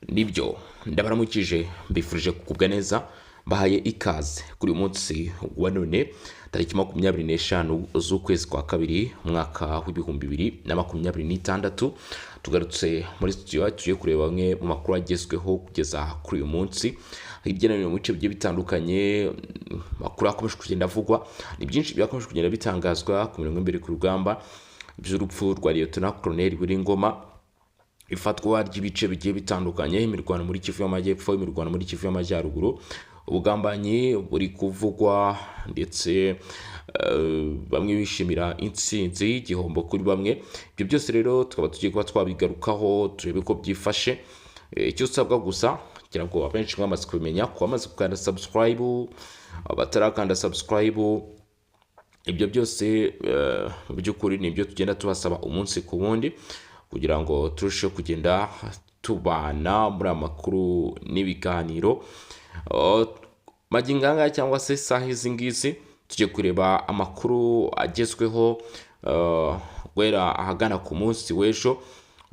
Nibyo, ndabaramukije, mbifurije kugubwa neza, mbahaye ikaze kuri uyu munsi wa none, tariki 25 z'ukwezi kwa kabiri, umwaka w'2026. Tugarutse muri studio, tugiye kureba bamwe mu makuru agezweho kugeza kuri uyu munsi hirya no hino mu bice bigiye bitandukanye. Amakuru akomeje kugenda avugwa ni byinshi, byakomeje kugenda bitangazwa ku mirongo imbere ku rugamba, by'urupfu rwa Lieutenant Colonel Willy Ngoma, ifatwa ry'ibice bigiye bitandukanye, imirwano muri Kivu y'Amajyepfo, imirwano muri Kivu y'Amajyaruguru, ubugambanyi buri kuvugwa, ndetse bamwe bishimira intsinzi, igihombo kuri bamwe. Ibyo byose rero tukaba tugiye kuba twabigarukaho, turebe ko byifashe. Icyo usabwa gusa, kugira ngo abenshi mwamaze kubimenya, ku bamaze gukanda subscribe, abatarakanda subscribe, ibyo byose mu by'ukuri ni ibyo tugenda tubasaba umunsi ku wundi, kugira ngo turusheho kugenda tubana muri aya makuru n'ibiganiro. Magingo aya ngaya cyangwa se isaha izi ngizi, tugiye kureba amakuru agezweho guhera ahagana ku munsi w'ejo.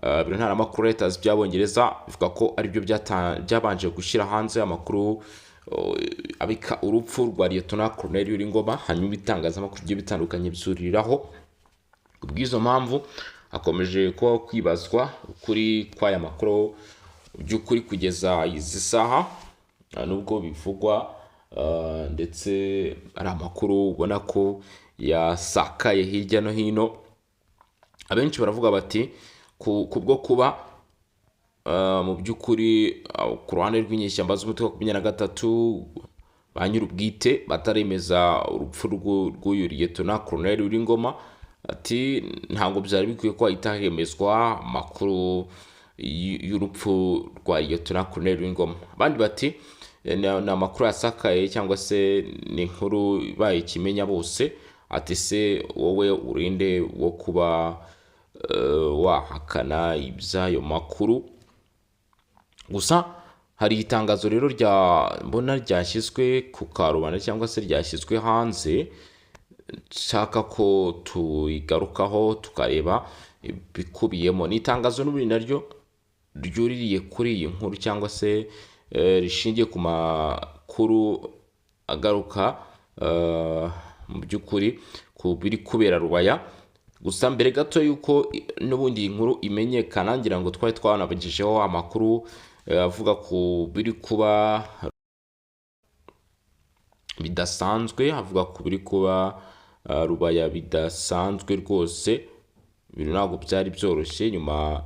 Biro ntaramakuru Reuters by'Abongereza bivuga ko aribyo byabanje gushyira hanze amakuru abika urupfu rwa Lieutenant Colonel Willy Ngoma, hanyuma ibitangazamakuru bigiye bitandukanye byuriraho. Kubw'izo mpamvu hakomeje kubaho kwibazwa ukuri kw'aya makuru by'ukuri kugeza izi saha, nubwo bivugwa ndetse ari amakuru ubona ko yasakaye hirya no hino. Abenshi baravuga bati kubwo kuba mu by'ukuri ku ruhande rw'inyeshyamba z'umutwe wa 23 ba nyir'ubwite bataremeza urupfu rw'uyu Lieutenant Colonel Willy Ngoma, ati ntabwo byari bikwiye ko hahita hemezwa amakuru y'urupfu rwa Lieutenant Colonel Willy Ngoma. Abandi bati ni amakuru yasakaye cyangwa se ni inkuru ibaye ikimenya bose, ati se wowe urinde wo kuba wahakana iby'ayo makuru? Gusa hari itangazo rero rya mbona ryashyizwe ku karubanda cyangwa se ryashyizwe hanze, nshaka ko tuyigarukaho tukareba ibikubiyemo. Ni itangazo n'ubundi naryo ryuririye kuri iyi nkuru cyangwa se rishingiye ku makuru agaruka mu by'ukuri ku biri kubera Rubaya. Gusa mbere gato y'uko n'ubundi iyi nkuru imenyekana, ngira ngo twari twanabagejeho amakuru avuga ku biri kuba bidasanzwe, avuga ku biri kuba Rubaya bidasanzwe rwose. Ibintu ntabwo byari byoroshye nyuma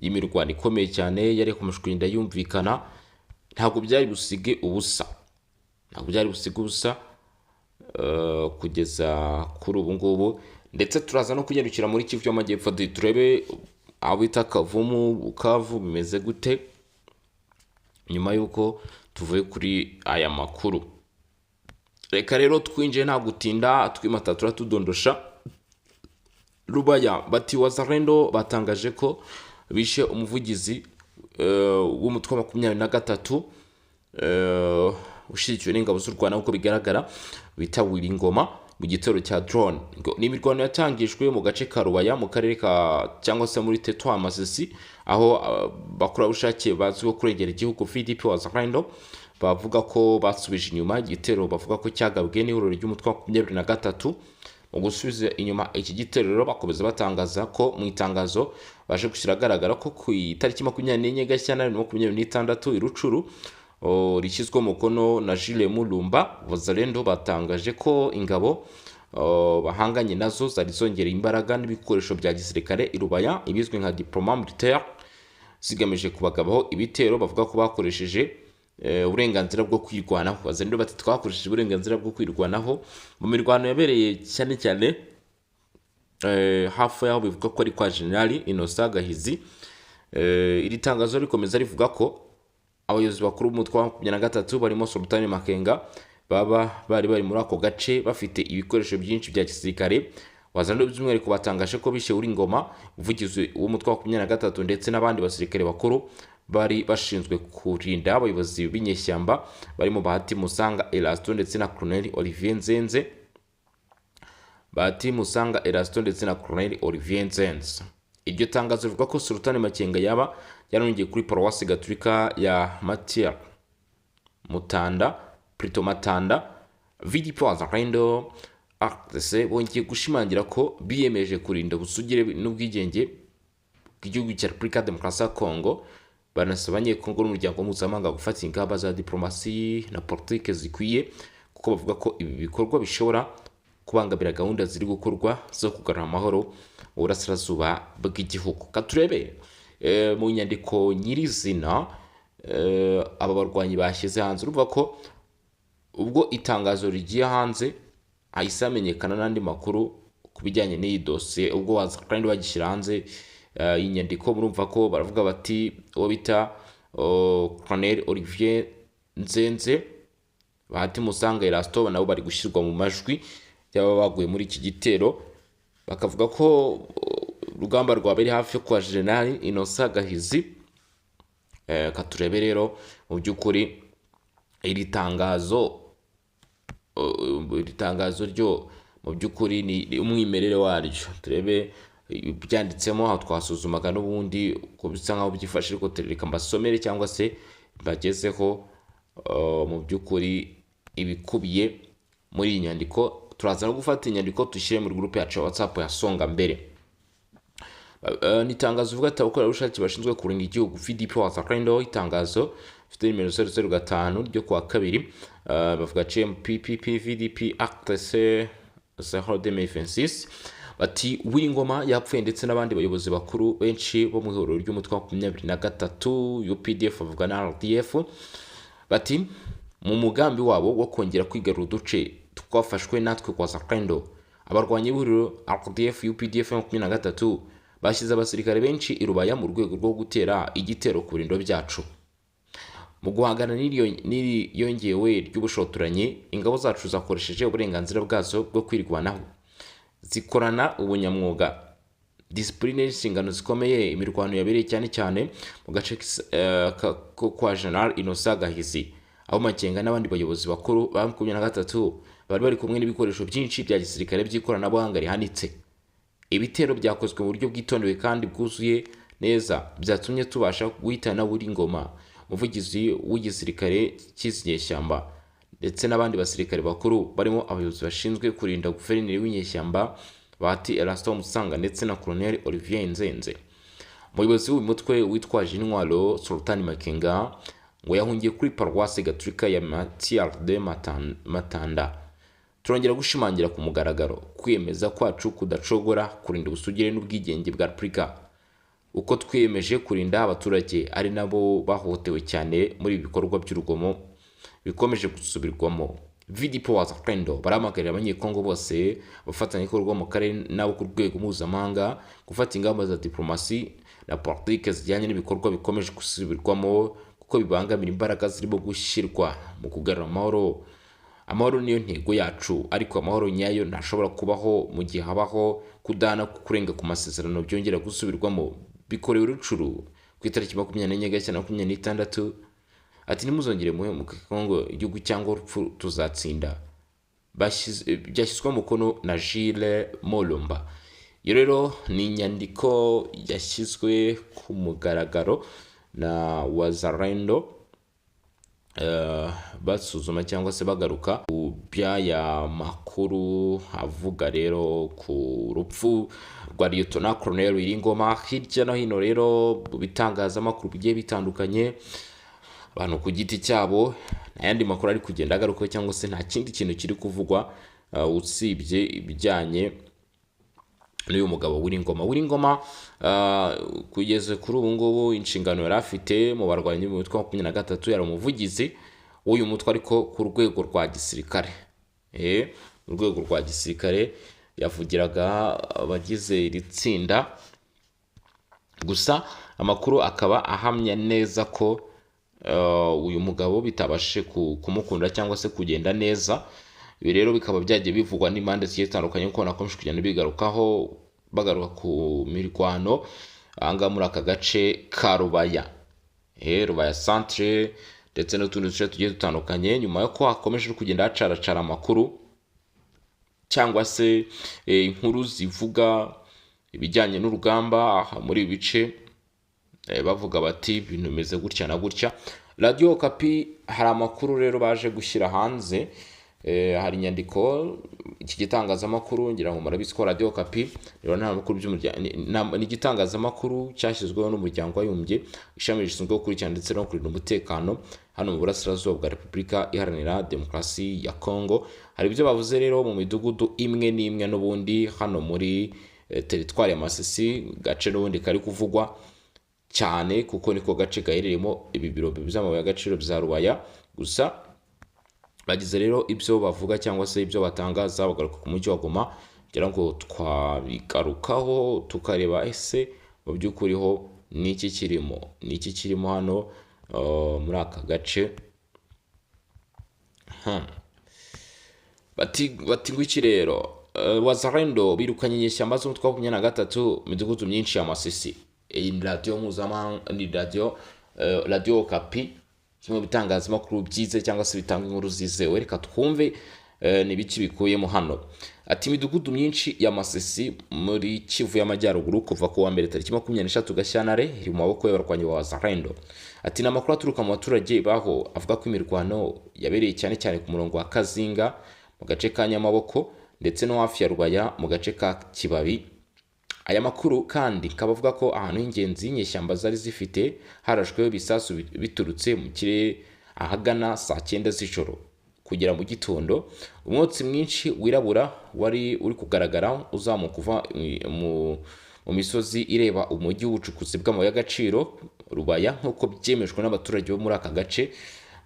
y'imirwano ikomeye cyane yari ikomeje kugenda yumvikana. Ntabwo byari busige ubusa, ntabwo byari busige ubusa kugeza kuri ubu ngubu. Ndetse turaza no kunyarukira muri Kivu y'Amajyepfo, turebe aho bita Kavumu, Bukavu, bimeze gute nyuma y'uko tuvuye kuri aya makuru. Reka rero twinjiye nta gutinda, twimata turadondosha. Rubaya, bati Wazalendo batangaje ko bishe umuvugizi w'umutwe wa 23 ushyigikiwe n'ingabo z'u Rwanda, nk'uko bigaragara bita Willy Ngoma, mu gitero cya drone. Ngo ni imirwano yatangijwe mu gace ka Rubaya, mu karere ka cyangwa se muri Teritwari Masisi, aho abakorerabushake bazwiho kurengera igihugu VDP Wazalendo bavuga ko basubije inyuma igitero bavuga ko cyagabwe n'ihuriro ry'umutwe wa 23. Mu gusubiza inyuma iki gitero rero, bakomeza batangaza ko mu itangazo baje gushyira ahagaragara ko ku itariki 24 Gashyantare 2026 i Rutshuru, rishyizweho umukono na Jules Mulumba, Wazalendo batangaje ko ingabo bahanganye nazo zari zongereye imbaraga n'ibikoresho bya gisirikare i Rubaya, ibizwi nka déploiement militaire, zigamije kubagabaho ibitero. Bavuga ko bakoresheje uburenganzira bwo kwirwanaho. Wazalendo bati twakoresheje uburenganzira bwo kwirwanaho mu mirwano yabereye cyane cyane hafi y'aho bivuga ko ari kwa General Innocent Gahizi. Iri tangazo rikomeza rivuga ko abayobozi bakuru b'umutwe wa 23 barimo Sultani Makenga baba bari bari muri ako gace bafite ibikoresho byinshi bya gisirikare. Wazalendo by'umwihariko batangaje ko bishe Willy Ngoma, umuvugizi w'umutwe wa 23, ndetse n'abandi basirikare bakuru bari bashinzwe kurinda abayobozi b'inyeshyamba, barimo Bahati Musanga Erasto ndetse na Colonel Olivier Nzenze. Bahati Musanga Erasto ndetse na Colonel Olivier Nzenze. Iryo tangazo rivuga ko Sultani Makenga yaba yarongeye kuri paruwasi gatolika ya Matière Mutanda, Plutôt Matanda. VDP Wazalendo RDC bongeye gushimangira ko biyemeje kurinda ubusugire n'ubwigenge bw'igihugu cya Repubulika ya Demokarasi ya Kongo, banasaba Abanyekongo n'umuryango mpuzamahanga gufata ingamba za diplomasi na politike zikwiye, kuko bavuga ko ibi bikorwa bishobora kubangamira gahunda ziri gukorwa zo kugarura amahoro mu burasirazuba bw'igihugu. Katurebe mu nyandiko nyirizina aba barwanyi bashyize hanze. Urumva ko ubwo itangazo rigiye hanze hahise hamenyekana n'andi makuru ku bijyanye n'iyi dosiye. Ubwo kandi bagishyira hanze iyi nyandiko, murumva ko baravuga bati uwo bita Colonel Olivier Nzenze, Bahati Musanga Erasto nabo bari gushyirwa mu majwi y'aba baguye muri iki gitero. Bakavuga ko urugamba rwaba hafi yo kwa General Innocent Gahizi. Katurebe rero mu by'ukuri iri tangazo ryo mu by'ukuri ni umwimerere waryo, turebe ibyanditsemo. Aho twasuzumaga n'ubundi uko bisa nkaho byifashe, ariko reka mbasomere cyangwa se mbagezeho mu by'ukuri ibikubiye muri iyi nyandiko. Turaza no gufata inyandiko dushyire muri groupe yacu ya WhatsApp ya Songa Mbere. Ni itangazo uvuga ati: "Abakorerabushake bashinzwe kurinda igihugu VDP Wazalendo." Itangazo rifite nimero 005 ryo kuwa kabiri, bavuga CMPPP VDP ACTC 0 bati: "Willy Ngoma yapfuye ndetse n'abandi bayobozi bakuru benshi bo mu ihuriro ry'umutwe wa 23 UPDF," bavuga na RDF, bati: "Mu mugambi wabo wo kongera kwigarura uduce twafashwe natwe kwa Wazalendo, abarwanyi b'ihuriro RDF UPDF 23 bashyize abasirikare benshi i Rubaya mu rwego rwo gutera igitero ku birindiro byacu. Mu guhangana n'iri yongewe ry'ubushotoranyi, ingabo zacu zakoresheje uburenganzira bwazo bwo kwirwanaho, zikorana ubunyamwuga, disipurine n'inshingano zikomeye. Imirwano yabereye cyane cyane mu gace ko kwa General Innocent Gahizi, aho Makenga n'abandi bayobozi bakuru ba 23 bari bari kumwe n'ibikoresho byinshi bya gisirikare by'ikoranabuhanga rihanitse. Ibitero byakozwe mu buryo bwitondewe kandi bwuzuye neza, byatumye tubasha guhitana Willy Ngoma, umuvugizi w'igisirikare cy'izi nyeshyamba, ndetse n'abandi basirikare bakuru barimo abayobozi bashinzwe kurinda guverineri w'inyeshyamba Bahati Erasto Musanga ndetse na Colonel Olivier Nzenze. Umuyobozi w'uyu mutwe witwaje intwaro Sultan Makenga ngo yahungiye kuri paruwasi gatolika ya Matière Matanda. Turongera gushimangira ku mugaragaro kwiyemeza kwacu kudacogora kurinda ubusugire n'ubwigenge bwa Repubulika, uko twiyemeje kurinda abaturage ari nabo bahohotewe cyane muri ibi bikorwa by'urugomo bikomeje gusubirwamo. VDP Wazalendo barahamagarira Abanyekongo bose, abafatanyabikorwa mu karere n'abo ku rwego mpuzamahanga gufata ingamba za diplomasi na politike zijyanye n'ibikorwa bikomeje gusubirwamo, kuko bibangamira imbaraga zirimo gushyirwa mu kugarura amahoro. Amahoro niyo ntego yacu, ariko amahoro nyayo ntashobora kubaho mu gihe habaho kudahana, kurenga ku masezerano byongera gusubirwamo bikorewe Rutshuru ku itariki 24 Gashyantare 26." Ati: "Ntimuzongere muhemuke Kongo, igihugu cyangwa urupfu, tuzatsinda." Byashyizweho umukono na Gilles Molomba. Iyo rero ni inyandiko yashyizwe ku mugaragaro na Wazalendo, basuzuma cyangwa se bagaruka ku by'aya makuru avuga rero ku rupfu rwa Liyetona Colonel Willy Ngoma. Hirya no hino rero mu bitangazamakuru bigiye bitandukanye, abantu ku giti cyabo, nta yandi makuru ari kugenda agarukaho cyangwa se nta kindi kintu kiri kuvugwa usibye ibijyanye n'uyu mugabo Willy Ngoma. Willy Ngoma kugeza kuri ubu ngubu inshingano yari afite mu barwanyi mu mutwe wa 23, yari umuvugizi w'uyu mutwe, ariko ku rwego rwa gisirikare. Mu rwego rwa gisirikare yavugiraga abagize iri tsinda. Gusa amakuru akaba ahamya neza ko uyu mugabo bitabashije kumukunda cyangwa se kugenda neza. Ibi rero bikaba byagiye bivugwa n'impande zigiye zitandukanye, kuko nakomeje kugenda bigarukaho, bagaruka ku mirwano ahangaha muri aka gace ka Rubaya, Rubaya centre ndetse n'utundi duce tugiye dutandukanye, nyuma y'uko hakomeje kugenda hacaracara amakuru cyangwa se inkuru zivuga ibijyanye n'urugamba aha muri ibi bice, bavuga bati ibintu bimeze gutya na gutya. Radiyo Okapi hari amakuru rero baje gushyira hanze, hari inyandiko iki gitangazamakuru, ngira ngo murabizi ko Radiyo Okapi rero nta makuru by'umuryango, ni igitangazamakuru cyashyizweho n'Umuryango w'Abibumbye, ishami rishinzwe gukurikirana ndetse no kurinda umutekano hano mu burasirazuba bwa Repubulika Iharanira Demokarasi ya Kongo. Hari ibyo bavuze rero mu midugudu imwe n'imwe n'ubundi hano muri teritwari ya Masisi, gace n'ubundi kari kuvugwa cyane kuko niko gace gaherereyemo ibi birombe by'amabuye y'agaciro bya Rubaya. Gusa bagize rero ibyo bavuga cyangwa se ibyo batangaza, bagaruka ku mujyi wa Goma, kugira ngo twabigarukaho tukareba ese mu by'ukuri ho ni iki kirimo, ni iki kirimo hano muri aka gace. Bati ngo iki rero? Wazalendo birukanye inyeshyamba z'umutwe wa 23 mu midugudu myinshi ya Masisi. Iyi ni radiyo mpuzamahanga, ni radiyo Okapi, kimwe mu bitangazamakuru byize cyangwa se bitanga inkuru zizewe. Reka twumve ni ibiki bikuyemo hano. Ati imidugudu myinshi ya Masisi muri Kivu y'Amajyaruguru kuva ku wa mbere tariki 23 Gashyantare iri mu maboko y'abarwanyi ba Wazalendo. Ati ni amakuru aturuka mu baturage baho avuga ko imirwano yabereye cyane cyane ku murongo wa Kazinga mu gace ka Nyamaboko ndetse no hafi ya Rubaya mu gace ka Kibabi. Aya makuru kandi akaba avuga ko ahantu h'ingenzi inyeshyamba zari zifite harashweho ibisasu biturutse mu kirere ahagana saa 9 z'ijoro kugera mu gitondo. Umwotsi mwinshi wirabura wari uri kugaragara uzamuka uva mu misozi ireba umujyi w'ubucukuzi bw'amabuye y'agaciro Rubaya, nk'uko byemejwe n'abaturage bo muri aka gace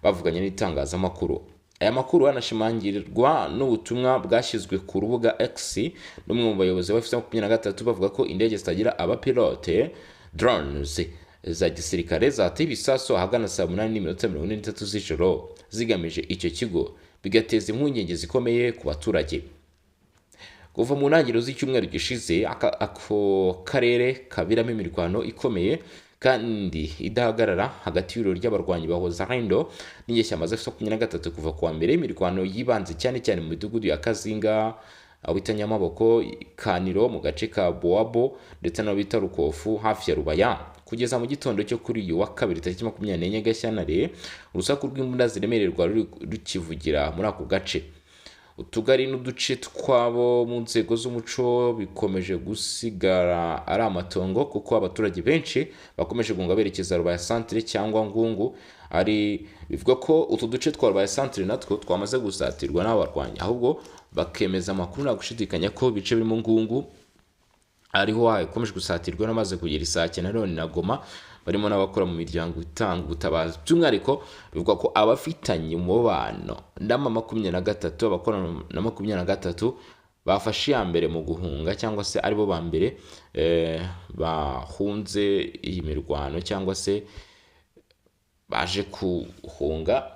bavuganye n'itangazamakuru. Aya makuru anashimangirwa n'ubutumwa bwashyizwe ku rubuga X n'umwe mu bayobozi ba FC 23, bavuga ko indege zitagira abapilote, drones, za gisirikare zateye ibisasu ahagana saa 8:43 z'ijoro zigamije icyo kigo, bigateza impungenge zikomeye ku baturage. Kuva mu ntangiriro z'icyumweru gishize, ako karere kaberamo imirwano ikomeye kandi idahagarara hagati y'ihuriro ry'abarwanyi ba Wazalendo n'inyeshyamba za FC 23. Kuva kuwa mbere, imirwano yibanze cyane cyane mu midugudu ya Kazinga, aho bita Nyamaboko, Kaniro mu gace ka Boabo ndetse n'aho bita Rukofu hafi ya Rubaya. Kugeza mu gitondo cyo kuri uyu wa kabiri tariki 24 Gashyantare, urusaku rw'imbunda ziremereye rwari rukivugira muri ako gace. Utugari n'uduce twabo mu nzego z'umuco bikomeje gusigara ari amatongo, kuko abaturage benshi bakomeje guhunga berekeza Rubaya centre cyangwa Ngungu. Ari bivuga ko utu duce twa Rubaya centre natwo twamaze gusatirwa n'abarwanyi, ahubwo bakemeza amakuru nta gushidikanya ko ibice birimo Ngungu ariho hakomeje gusatirwa n'amaze kugera Isake nanone na Goma, barimo n'abakora mu miryango itanga ubutabazi. By'umwihariko bivugwa ko abafitanye umubano n'ama 23, abakorana na 23, bafashe iya mbere mu guhunga cyangwa se aribo ba mbere bahunze iyi mirwano cyangwa se baje kuhunga.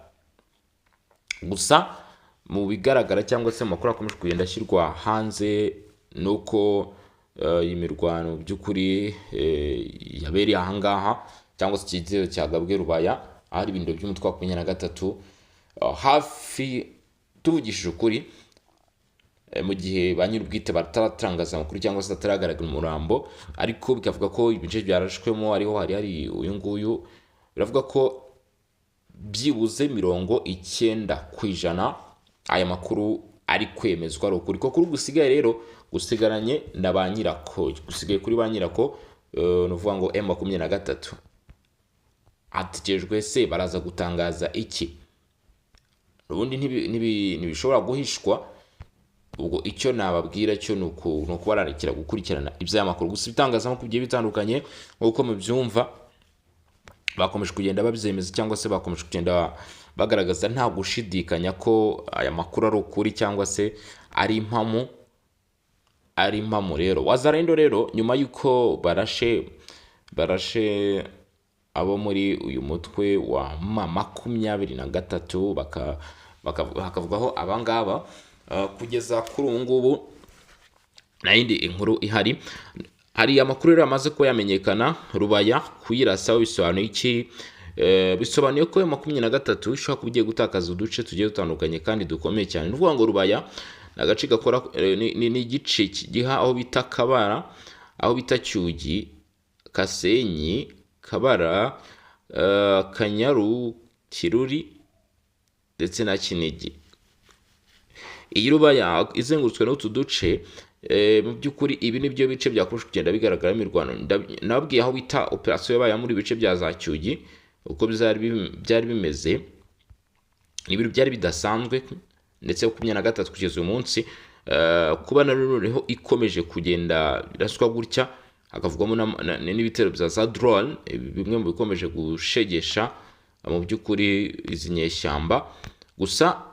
Gusa mu bigaragara cyangwa se mu makuru akomeje kugenda ashyirwa hanze ni uko iyi mirwano by'ukuri yabereye ahangaha cyangwa se iki gitero cyagabwe Rubaya ahari ibirindiro by'umutwe wa 23. Hafi tuvugishije ukuri, mu gihe ba nyir'ubwite bataratangaza amakuru cyangwa se bataragaragara umurambo, ariko bikavuga ko ibice byarashwemo ariho hari uyu nguyu, biravuga ko byibuze 90% aya makuru ari kwemezwa ari ukuri. Ko kuri gusigaye rero gusigaranye na ba nyirako, gusigaye kuri ba nyirako, ni ukuvuga ngo M23 hategerejwe se baraza gutangaza iki? Ubundi ntibishobora guhishwa. Ubwo icyo nababwira cyo ni ukubararikira gukurikirana iby'aya makuru. Gusa ibitangazamakuru bigiye bitandukanye, nk'uko mubyumva, bakomeje kugenda babyemeza cyangwa se bakomeje kugenda bagaragaza nta gushidikanya ko aya makuru ari ukuri cyangwa se ari impamo, ari impamo. Rero Wazalendo rero nyuma y'uko barashe abo muri uyu mutwe wa M23, bakavugaho abangaba, kugeza kuri ubu ngubu nta yindi inkuru ihari. Hari amakuru rero amaze kuba yamenyekana. Rubaya kuyirasa bisobanuye iki? Bisobanuye ko 23 ishobora kuba igiye gutakaza uduce tugiye dutandukanye kandi dukomeye cyane. Ni ukuvuga ngo Rubaya ni agace gakora, ni igice giha aho bita Kabara, aho bita Cyugi, Kasenyi, Kabara, Kanyaru, Kiruri ndetse na Kinigi. Iyi Rubaya izengurutswe n'utu duce, mu by'ukuri ibi ni byo bice byakomeje kugenda bigaragaramo imirwano. Nababwiye aho bita operasiyo yabaye muri bice bya za Cyugi uko byari bimeze, ni ibintu byari bidasanzwe. Ndetse 23 kugeza uyu munsi, kuba na noneho ikomeje kugenda iraswa gutya, hakavugwamo n'ibitero bya za drone, bimwe mu bikomeje gushegesha mu by'ukuri izi nyeshyamba. Gusa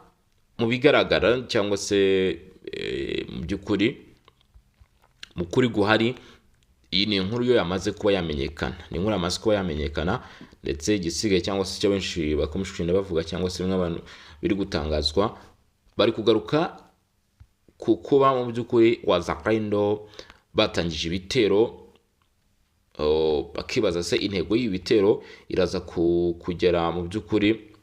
mu bigaragara cyangwa se mu by'ukuri mu kuri guhari, iyi ni inkuru yo yamaze kuba yamenyekana, ni inkuru yamaze kuba yamenyekana. Ndetse igisigaye cyangwa se icyo benshi bakomeje kugenda bavuga cyangwa se bimwe abantu biri gutangazwa, bari kugaruka ku kuba mu by'ukuri Wazalendo batangije ibitero, bakibaza se intego y'ibi bitero iraza kugera mu by'ukuri,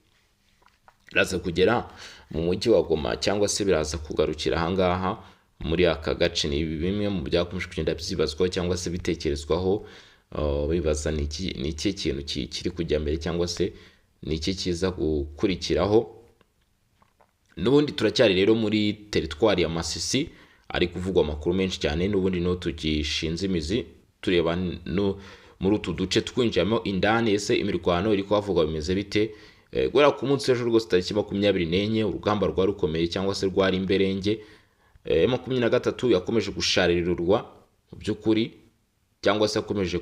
iraza kugera mu mujyi wa Goma cyangwa se biraza kugarukira ahangaha muri aka gace. Ni bimwe mu byakomeje kugenda byibazwaho cyangwa se bitekerezwaho, bibaza ni iki kintu kiri kujya mbere cyangwa se ni iki kiza gukurikiraho. N'ubundi turacyari rero muri teritwari ya Masisi, ari kuvugwa amakuru menshi cyane. N'ubundi niho tugishinze imizi, tureba no muri utu duce twinjiramo indani, ese imirwano iri kuhavugwa bimeze bite? Guhera ku munsi w'ejo rwose tariki 24, urugamba rwari rukomeye cyangwa se rwari imberenge. 23 yakomeje gusharirirwa mu by'ukuri, cyangwa se yakomeje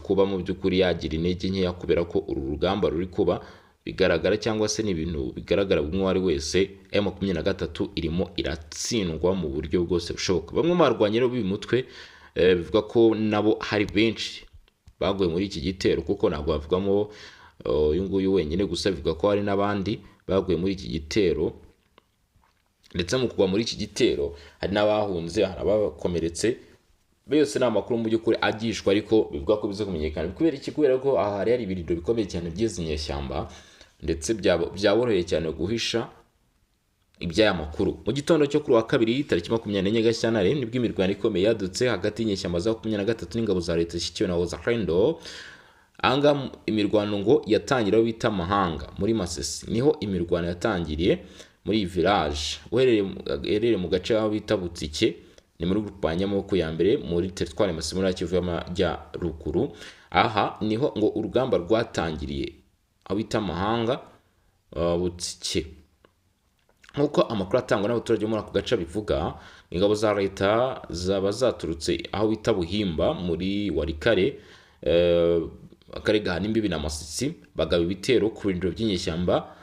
kuba mu by'ukuri yagira intege nkeya, kubera ko uru rugamba ruri kuba bigaragara cyangwa se ni ibintu bigaragara buri umwe uwo ari wese, M23 irimo iratsindwa mu buryo bwose bushoboka. Bamwe mu barwanyi rero b'uyu mutwe, bivuga ko nabo hari benshi baguye muri iki gitero, kuko ntabwo bavugamo uyu nguyu wenyine gusa, bivuga ko hari n'abandi baguye muri iki gitero. Ndetse mu kugwa muri iki gitero hari n'abahunze, hari abakomeretse. Byose ni amakuru mu by'ukuri agishwa, ariko bivuga ko biza kumenyekana. Kubera iki? Kubera ko aha hari hari ibirindiro bikomeye cyane by'izi nyeshyamba, ndetse byaboroheye cyane guhisha iby'aya makuru. Mu gitondo cyo kuri wa kabiri tariki 24 Gashyantare, nibwo imirwano ikomeye yadutse hagati y'inyeshyamba za 23 n'ingabo za leta zishyigikiwe na Wazalendo. Ahangaha imirwano ngo yatangira aho bita Mahanga muri Masisi, niho imirwano yatangiriye muri iyi village uherereye mu gace aho bita Butike, ni muri groupe Nyamaboko ya mbere muri teritwari Masisi muri Kivu y'Amajyaruguru. Aha niho ngo urugamba rwatangiriye aho bita Mahanga, Butike. Nk'uko amakuru atangwa n'abaturage bo muri ako gace abivuga, ingabo za leta zaba zaturutse aho bita Buhimba muri Walikale, akarere gahana imbibi na Masisi, bagaba ibitero ku birindiro by'inyeshyamba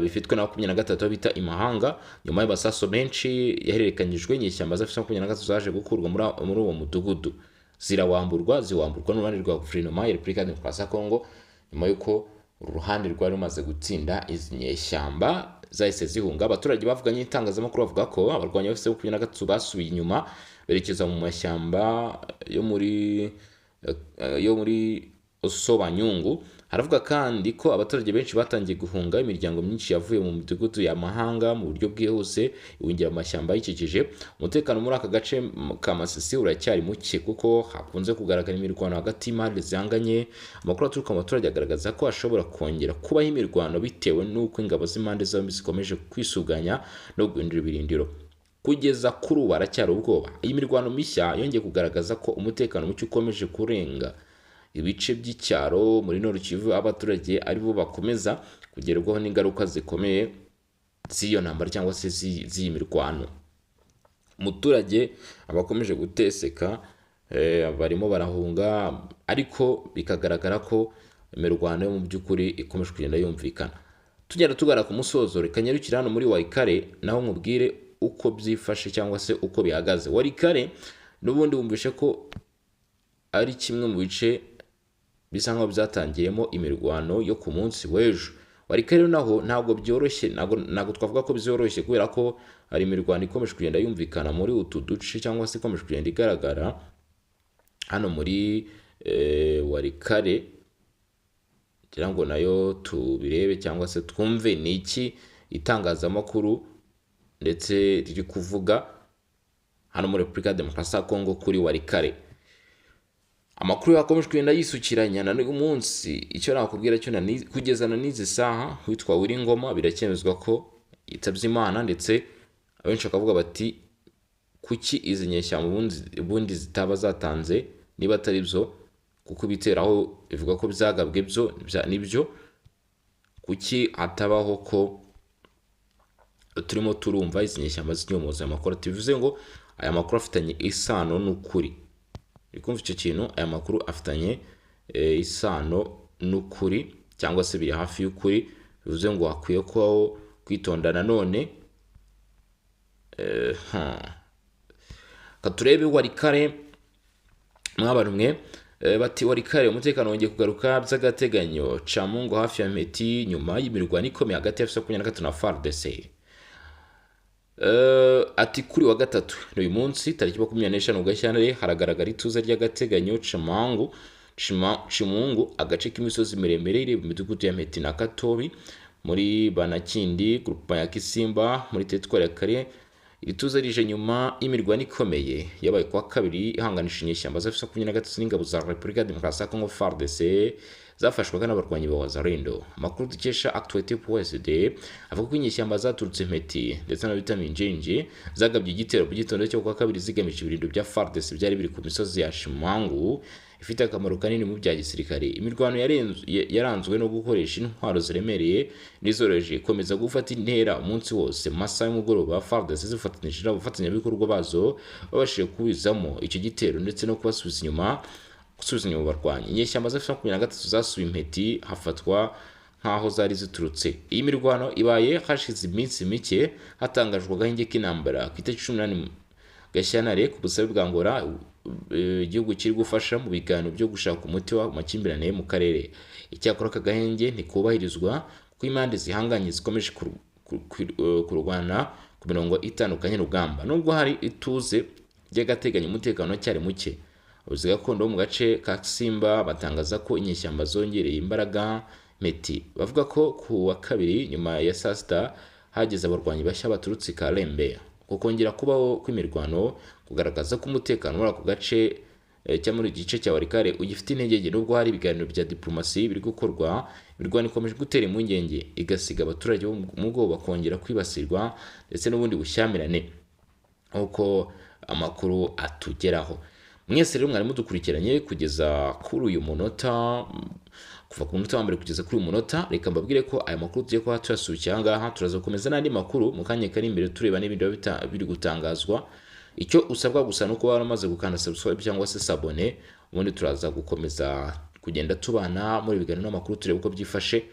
bifitwe na 23 aho bita Imahanga. Nyuma y'amasaso menshi yahererekanyijwe, inyeshyamba za 23 zaje gukurwa muri uwo mudugudu, zirawamburwa, ziwamburwa n'uruhande rwa guverinoma ya Repubulika ya Demokarasi ya Kongo. Nyuma y'uko uru ruhande rwari rumaze gutsinda izi nyeshyamba, zahise zihunga. Abaturage bavuganye itangazamakuru bavuga ko abarwanyi ba 23 basubiye inyuma berekeza mu mashyamba yo muri Osobanyungu. Haravuga kandi ko abaturage benshi batangiye guhunga, imiryango myinshi yavuye mu midugudu ya Mahanga mu buryo bwihuse ihungira mu mashyamba ayikikije. Umutekano muri aka gace ka Masisi uracyari muke, kuko hakunze kugaragara imirwano hagati y'impande zihanganye. Amakuru aturuka mu baturage agaragaza ko hashobora kongera kubaho imirwano bitewe n'uko ingabo z'impande zombi zikomeje kwisuganya no guhindura ibirindiro. Kugeza kuri ubu haracyari ubwoba. Iyi mirwano mishya yongeye kugaragaza ko umutekano muke ukomeje kurenga ibice by'icyaro muri Nord Kivu, abaturage aribo bakomeza kugerwaho n'ingaruka zikomeye z'iyo ntambara cyangwa se z'iyi mirwano. Umuturage abakomeje guteseka, barimo barahunga, ariko bikagaragara ko imirwano yo mu by'ukuri ikomeje kugenda yumvikana. Tugenda tugana ku musozo, reka nyarukire hano muri Walikale naho nkubwire uko byifashe cyangwa se uko bihagaze. Walikale n'ubundi wumvishe ko ari kimwe mu bice bisa nkaho byatangiyemo imirwano yo ku munsi w'ejo. Walikale naho ntabwo byoroshye, ntabwo twavuga ko byoroshye, kubera ko hari imirwano ikomeje kugenda yumvikana muri utu duce cyangwa se ikomeje kugenda igaragara hano muri Walikale. Kugira ngo nayo tubirebe cyangwa se twumve ni iki itangazamakuru ndetse riri kuvuga. hano muri Repubulika ya Demokarasi ya Kongo kuri Walikale. Amakuru yakomeje kugenda yisukiranya na n'uyu munsi. Icyo nakubwira cyo kugeza na n'izi saha, witwa Willy Ngoma biracyemezwa ko yitabye Imana, ndetse abenshi bakavuga bati kuki izi nyeshyamba ubundi zitaba zatanze niba atari byo, kuko ibiteraho bivuga ko byagabwe byo nibyo, kuki hatabaho ko turimo turumva izi nyeshyamba zinyomoza aya makuru? Bivuze ngo aya makuru afitanye isano n'ukuri. Uri kumva icyo kintu? Aya makuru afitanye isano n'ukuri cyangwa se biri hafi y'ukuri. Bivuze ngo hakwiye kubaho kwitonda nanone. Ka turebe Walikale mwabantu mwe. Bati Walikale umutekano wongeye kugaruka by'agateganyo Camungo hafi ya Mpeti nyuma y'imirwano ikomeye hagati ya M23 na FARDC. Ati kuri wa gatatu, ni uyu munsi tariki 25 Gashyantare, haragaragara ituze ry'agateganyo Camangu Cimungu, agace k'imisozi miremire iri mu midugudu ya Mpeti na Katobi muri Banakindi, groupement ya Kisimba muri teritwari ya Kare. Iri tuze rije nyuma y'imirwano ikomeye yabaye kuwa kabiri ihanganisha inyeshyamba za M23 n'ingabo za Repubulika ya Demokarasi ya Kongo FARDC zafashwaga n'abarwanyi ba Wazalendo. Amakuru dukesha Actualité.sd avuga ko inyeshyamba zaturutse Mpeti ndetse na bita Minjenje zagabye igitero mu gitondo cyo kuwa kabiri zigamije ibirindiro bya FARDC byari biri ku misozi ya Shimangu ifite akamaro kanini mu bya gisirikare. Imirwano yaranzwe no gukoresha intwaro ziremereye n'izoroheje, ikomeza gufata intera umunsi wose. Mu masaha y'umugoroba FARDC zifatanyije n'abafatanyabikorwa bazo babashije kubizamo icyo gitero ndetse no kubasubiza inyuma, gusubiza inyuma barwanyi. Inyeshyamba za M23 zasubiye Impeti hafatwa nk'aho zari ziturutse. Iyi mirwano ibaye hashize iminsi mike hatangajwe agahenge k'intambara ku itariki 18 Gashyantare ku busabe bwa Angola, igihugu kiri gufasha mu biganiro byo gushaka umuti w'amakimbirane mu karere. Icyakora aka gahenge ntikubahirizwa kuko impande zihanganye zikomeje kurwana ku mirongo itandukanye y'urugamba. Nubwo hari ituze ry'agateganyo, umutekano cyari muke. Abayobozi gakondo bo mu gace ka Simba batangaza ko inyeshyamba zongereye imbaraga Meti. Bavuga ko ku wa kabiri nyuma ya saa sita hageze abarwanyi bashya baturutse i Karembe. Uko kongera kubaho kw'imirwano kugaragaza ko umutekano muri ako gace cyangwa muri iki gice cya Walikale ugifite intege nke. Nubwo hari ibiganiro bya diplomasi biri gukorwa, imirwano ikomeje gutera impungenge, igasiga abaturage bo mu bwoba kongera kwibasirwa ndetse n'ubundi bushyamirane nk'uko amakuru atugeraho. Mwese rero mwari mudukurikiranye kugeza kuri uyu munota, kuva ku munota wa mbere kugeza kuri uyu munota, reka mbabwire ko aya makuru tugiye kuba tuyasubikira aha ngaha. Turaza gukomeza n'andi makuru mu kanya kari imbere, tureba n'ibindi biba biri gutangazwa. Icyo usabwa gusa ni ukuba waramaze gukanda subscribe cyangwa se s'abonner, ubundi turaza gukomeza kugenda tubana muri ibiganiro n'amakuru, tureba uko byifashe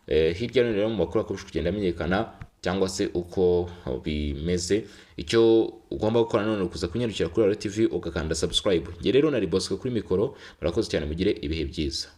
hirya no hino mu makuru akomeje kugenda amenyekana cyangwa se uko bimeze. Icyo ugomba gukora none ukuza kunyarukira kuri Raro TV ugakanda subscribe. Njye rero nari Bosco kuri mikoro. Murakoze cyane, mugire ibihe byiza.